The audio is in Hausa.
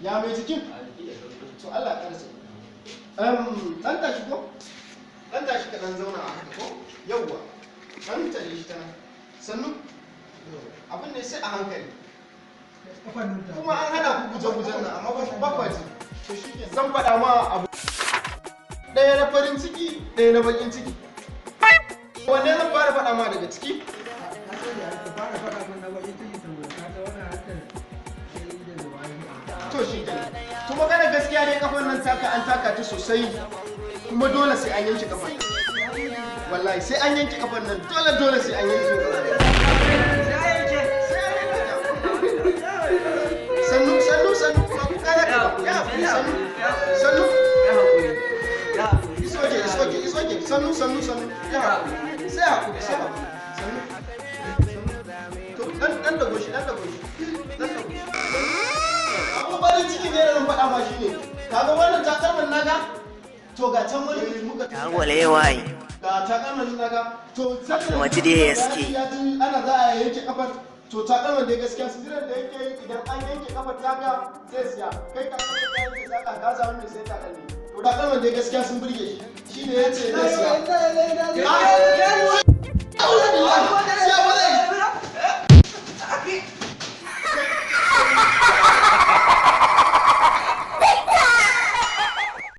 Ya mai jikin? To Allah ya karsa. Dan tashi ko? Dan tashi ka dan zauna a haka ko? Yawwa. Dan tashi shi ta nan. Sannu. Abin ne sai a hankali. Kuma an hana ku guje-gujen nan, amma ba kwa ji. To shi zan faɗa ma abu. Ɗaya na farin ciki, ɗaya na baƙin ciki. Wanne zan fara faɗa ma daga ciki? Ka sani ai, ka fara faɗa min na baƙin ciki saboda ka ga wannan harkar ai da zuwa. To shi kenan. To magana gaskiya dai, kafan nan taka an taka ta sosai, kuma dole sai an yanke kafan. Wallahi sai an yanke kafan nan, dole dole sai an yanke kafan. Sai an yanke ta. Sannu, sannu, sannu, ba ku kara ka ba. Ya hakuri, sannu. Sannu. It's okay, it's okay, it's okay. Sannu, sannu, sannu. Ya hakuri. Sai hakuri, sai hakuri. Sannu. To dan dago shi, dan dago shi. Dan dago shi. Abu farin ciki ne da zan faɗa ma shine. Kaga wannan takalman naka? To ga can wani muka Walewaye. Ga takalman naka. To Wace dai SK. Ya ji ana za a yanke kafar. To takalman da gaskiya su jiran da yake yi, idan an yanke kafar taka zai siya. Kai ka kafa ta yanke saka, ka samu mai sai takalmi. To takalman da gaskiya sun burge shi. Shi ne ya ce zai siya.